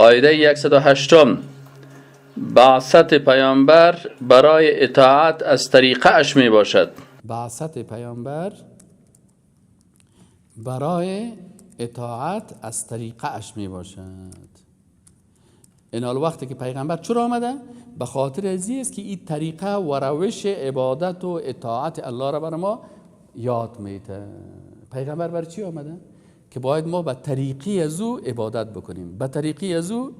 قاعده 108، بعثت پیامبر برای اطاعت از طریقه اش می باشد. بعثت پیامبر برای اطاعت از طریقه اش می باشد. این وقتی که پیغمبر چرا آمده؟ به خاطر ازی است که این طریقه و روش عبادت و اطاعت الله را بر ما یاد میده. پیغمبر بر چی آمده؟ که باید ما به طریقی از او عبادت بکنیم، به طریقی از او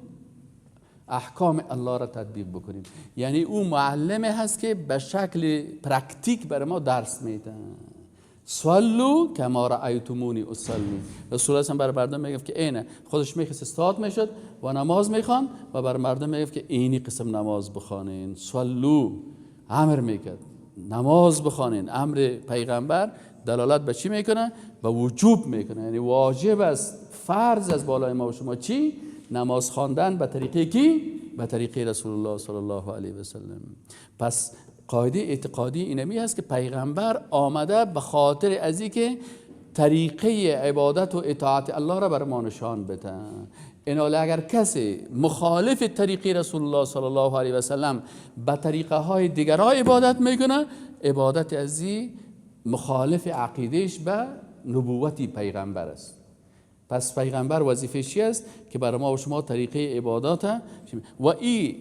احکام الله را تطبیق بکنیم. یعنی او معلم هست که به شکل practic بر ما درس میده. صلوا کما رأیتمونی اصلی. رسول الله بر مردم میگفت که اینه، خودش میخواست استاد میشد و نماز میخوان و بر مردم میگفت که اینی قسم نماز بخوانین. صلوا، امر میکرد نماز بخوانین. امر پیغمبر دلالت به چی میکنه؟ به وجوب میکنه، یعنی واجب است، فرض از بالای ما و شما چی؟ نماز خواندن به طریقه کی؟ به طریقه رسول الله صلی الله علیه و سلم. پس قاعده اعتقادی اینمی هست که پیغمبر آمده به خاطر ازی که طریقه عبادت و اطاعت الله را بر ما نشان بده. این اگر کسی مخالف طریقه رسول الله صلی الله علیه و سلم به طریقه های دیگرها عبادت میکنه، عبادت ازی مخالف عقیدهش به نبوت پیغمبر است. پس پیغمبر وظیفه چی است؟ که برای ما و شما طریقه عبادات و ای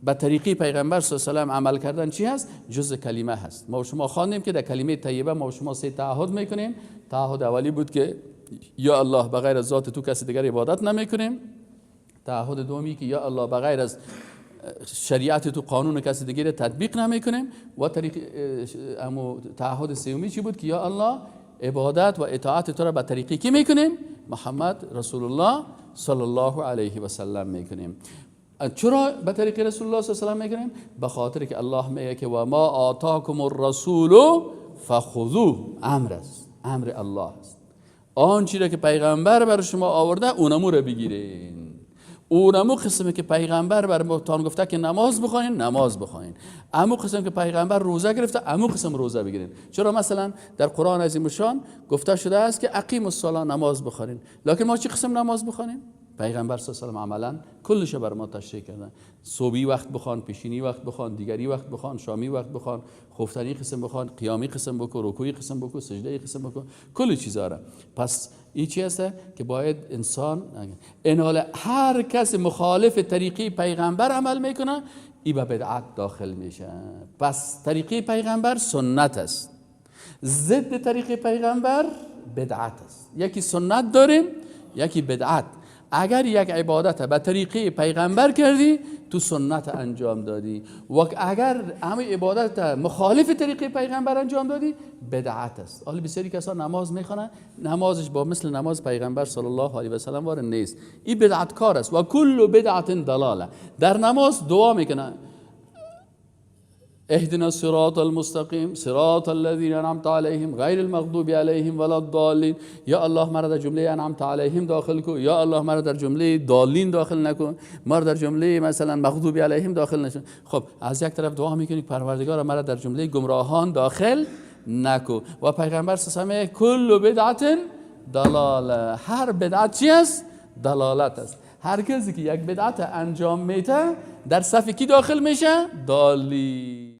به طریقه پیغمبر صلی الله علیه و سلم عمل کردن چی هست؟ جز کلمه هست. ما و شما خواندیم که در کلمه طیبه ما و شما سه تعهد میکنیم. تعهد اولی بود که یا الله، بغیر از ذات تو کسی دیگر عبادت نمیکنیم. تعهد دومی که یا الله، بغیر از شریعت تو قانون کسی دیگه تطبیق نمیکنیم. و طریق امو تعهد سومی چی بود؟ که یا الله، عبادت و اطاعت تو را به طریقی کی میکنیم؟ محمد رسول الله صلی الله علیه و سلم میکنیم. چرا به طریق رسول الله صلی الله علیه و سلم میکنیم؟ به خاطر که الله میگه که و ما آتاکم الرسول فخذوه. امر است، امر الله است. آن را که پیغمبر بر شما آورده، اونمو رو بگیرین. اونمو قسمی که پیغمبر بر تان گفته که نماز بخواین، نماز بخواین. امو قسم که پیغمبر روزه گرفته، امو قسم روزه بگیرین. چرا مثلا در قرآن عظیم شان گفته شده است که اقیموا الصلاه، نماز بخوانین، لکن ما چی قسم نماز بخوانیم؟ پیغمبر صلی الله علیه و عملا کلش بر ما تشریح کردن. صبحی وقت بخوان، پیشینی وقت بخوان، دیگری وقت بخوان، شامی وقت بخوان، خفتنی قسم بخوان، قیامی قسم بکن، رکوعی قسم بکن، سجده قسم بکن، کل چیزا را. پس این چی هست که باید انسان این حال هر کس مخالف طریقی پیغمبر عمل میکنه، ای به بدعت داخل میشه. پس طریقی پیغمبر سنت است، ضد طریق پیغمبر بدعت است. یکی سنت داریم، یکی بدعت. اگر یک عبادت به طریقه پیغمبر کردی، تو سنت انجام دادی و اگر همه عبادت مخالف طریقه پیغمبر انجام دادی، بدعت است. حالا بسیاری کسا نماز میخوانن، نمازش با مثل نماز پیغمبر صلی الله علیه و سلم وار نیست، این بدعت کار است. و کل بدعة ضلاله. در نماز دعا میکنه اهدنا الصراط المستقیم صراط الذين انعمت عليهم غیر المغضوب عليهم ولا الضالین. یا الله، مرا در جمله انعمت عليهم داخل کو، یا الله، مرا در جمله ضالین داخل نکن، مرا در جمله مثلا مغضوب علیهم داخل نشون. خب، از یک طرف دعا میکنی پروردگار مرا در جمله گمراهان داخل نکو و پیغمبر صلی الله علیه و کل بدعة ضلاله. هر بدعت چی است؟ ضلالت است. هر کسی که یک بدعت انجام میده، در صف کی داخل میشه؟ ضالی.